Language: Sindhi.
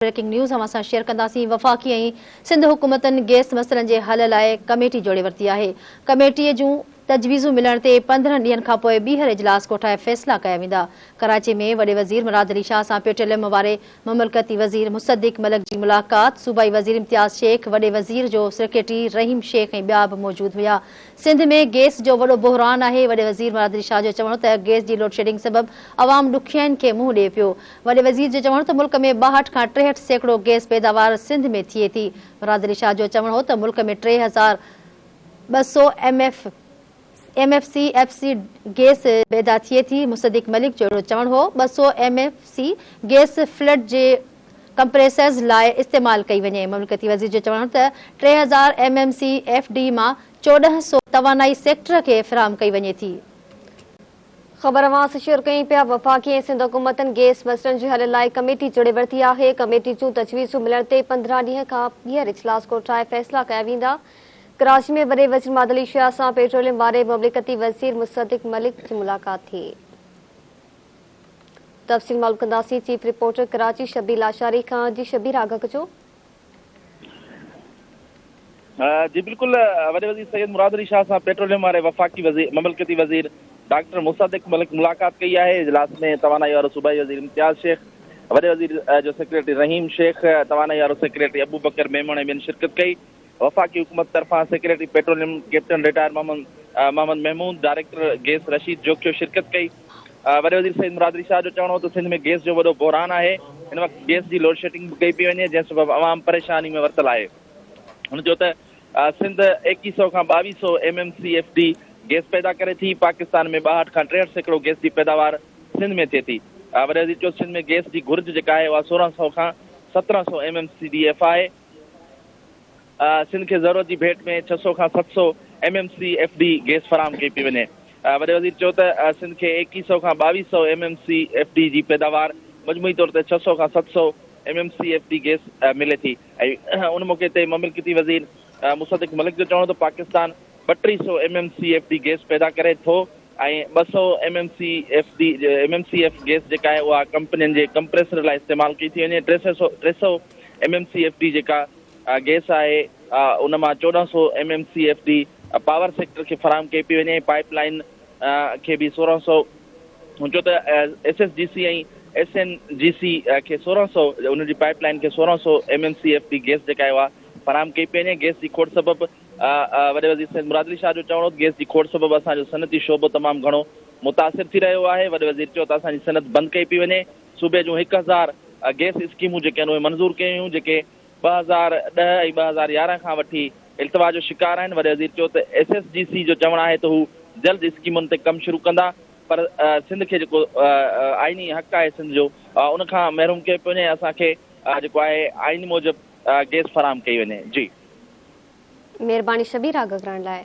بريڪنگ نيوز اوهان سان شيئر ڪنداسين وفاقي ۽ سنڌ حڪومتن گئس مسئلن جي حل لاء ڪميٽي جوڙي ورتي آهي ڪميٽي جون تجويزون ملڻ تي 15 ڏينهن کانپوء ٻيهر اجلاس ڪوٺائي فيصلا ڪيا ويندا ڪراچي ۾ وڏي وزير مراد علي شاهه سان پيٽروليم واري مملڪتي وزير مصدق ملڪ جي ملاقات صوبائي وزير امتياز شيخ وڏي وزير جو سيڪريٽري رحيم شيخ ۽ ٻيا به موجود هيا سنڌ ۾ گئس جو وڏو بحران آهي وڏي وزير مراد علي شاهه جو چوڻ هو ته گئس جي لوڊشيڊنگ سبب عوام ڏکيائين کي منهن ڏئي پيو وڏي وزير جو چوڻ هو ته ملڪ ۾ 62 کان 63% گئس پيداوار سنڌ ۾ ٿئي ٿي. مراد علي شاهه جو چوڻ هو ته ملڪ ۾ 3200 M F M F C F C gas پيدا ٿئي ٿي. مصدق ملڪ جو اهڙو چوڻ هو 200 M F C gas flood جي ڪمپريسرز لاء استعمال ڪئي وڃي. مملڪتي وزير جو چوڻ هو ته 3000 M M C F D مان 1400 توانائي سيڪٽر کي فراهم ڪئي وڃي ٿي. خبر اوهان سان شيئر ڪيون پيا، وفاقي ۽ سنڌ حڪومتن گئس مسئلن جي حل لاء ڪميٽي جوڙي ورتي آهي، ڪميٽي جون تجويزون ملڻ تي 15 ڏينهن کان ٻيهر اجلاس ڪوٺرائي فيصلا ڪيا ويندا، ڪراچي ۾ وڏي وزير مراد علي شاهه سان پيٽروليم واري مملڪتي وزير مصدق ملڪ جي ملاقات ٿي. تفصيل معلوم ڪنداسين چيف رپورٽر ڪراچي شبير لاشاري کان، جي شبير آگاهه ڪجو. جي بلڪل وڏي وزير سيد مراد علي شاهه سان پيٽروليم واري وفاقي وزير مملڪتي وزير ڊاڪٽر مصدق ملڪ ملاقات ڪئي آهي اجلاس ۾ توانائي وارو صوبائي وزير امتياز شيخ وڏي وزير جو سيڪريٽري رحيم شيخ توانائي وارو سيڪريٽري ابوبڪر ميمڻ ۽ ٻين شرڪت ڪئي وفاقي حڪومت طرفان secretary petroleum captain retired Muhammad Muhammad Mahmood director gas Rashid Jokhio شرڪت ڪئي وڏي وزير سيد مراد علي شاهه جو چوڻ هو ته سنڌ ۾ گئس جو وڏو بحران آهي، هن وقت گئس جي لوڊشيڊنگ به ڪئي پئي وڃي، جنهن سبب عوام پريشاني ۾ ورتل آهي. هن چيو ته سنڌ ايڪيهه سئو کان ٻاويهه سئو M M C F D gas پيدا ڪري ٿي، پاڪستان ۾ 62 کان 63% گئس جي پيداوار سنڌ ۾ ٿئي ٿي. وڏي وزير چيو سنڌ ۾ گئس جي گهرج جيڪا آهي اها 16 سئو کان 17 سئو M M C D F آهي. سنڌ کي ضرورت جي ڀيٽ ۾ 600 کان 700 M M C F D gas فراهم ڪئي پئي وڃي. وڏي وزير چيو ته سنڌ کي ايڪيهه سئو کان ٻاويهه سئو M M C F D جي پيداوار مجموعي طور تي 600 کان 700 M M C F D gas ملي ٿي ۽ ان موقعي تي مملڪتي وزير مصدق ملڪ جو چوڻ هو ته پاڪستان ٻٽيهه سئو M M C F D gas پيدا ڪري ٿو ۽ 200 M M C F D M M C F gas جيڪا آهي اها ڪمپنين جي ڪمپريسر لاء استعمال ڪئي ٿي وڃي 300 M M C F D جيڪا گئس آهي ان مان 1400 M M C F D power sector کي فراهم ڪئي پئي وڃي ۽ پائيپ لائين کي به 1600 هن چيو ته S S G C ۽ S N G سي کي 1600 ان جي پائيپ لائين کي 1600 M M C F D gas جيڪا آهي اها فراهم ڪئي پئي وڃي گئس جي کوٽ سبب وڏي وزير سيد مراد علي شاهه جو چوڻ هو ته گئس جي کوٽ سبب اسان جو صنعتي شعبو تمام گهڻو متاثر ٿي رهيو آهي وڏي وزير چيو ته اسان جي صنعت بند ڪئي پئي وڃي صوبي جون 1000 گئس اسڪيمون جيڪي آهن اهي منظور ڪيون ويون جيڪي 2010 ۽ 2011 کان وٺي التوا جو شڪار آهن، وڏي وزير چيو ته ايس ايس جي سي جو چوڻ آهي ته هو جلد اسڪيمن تي ڪم شروع ڪندا پر سنڌ کي جيڪو آئيني حق آهي سنڌ جو ان کان محروم ڪيو پيو وڃي ۽ اسان کي جيڪو آهي آئين موجب گئس فراهم ڪئي وڃي جي. مهرباني شبير آگاهه ڪرڻ لاء.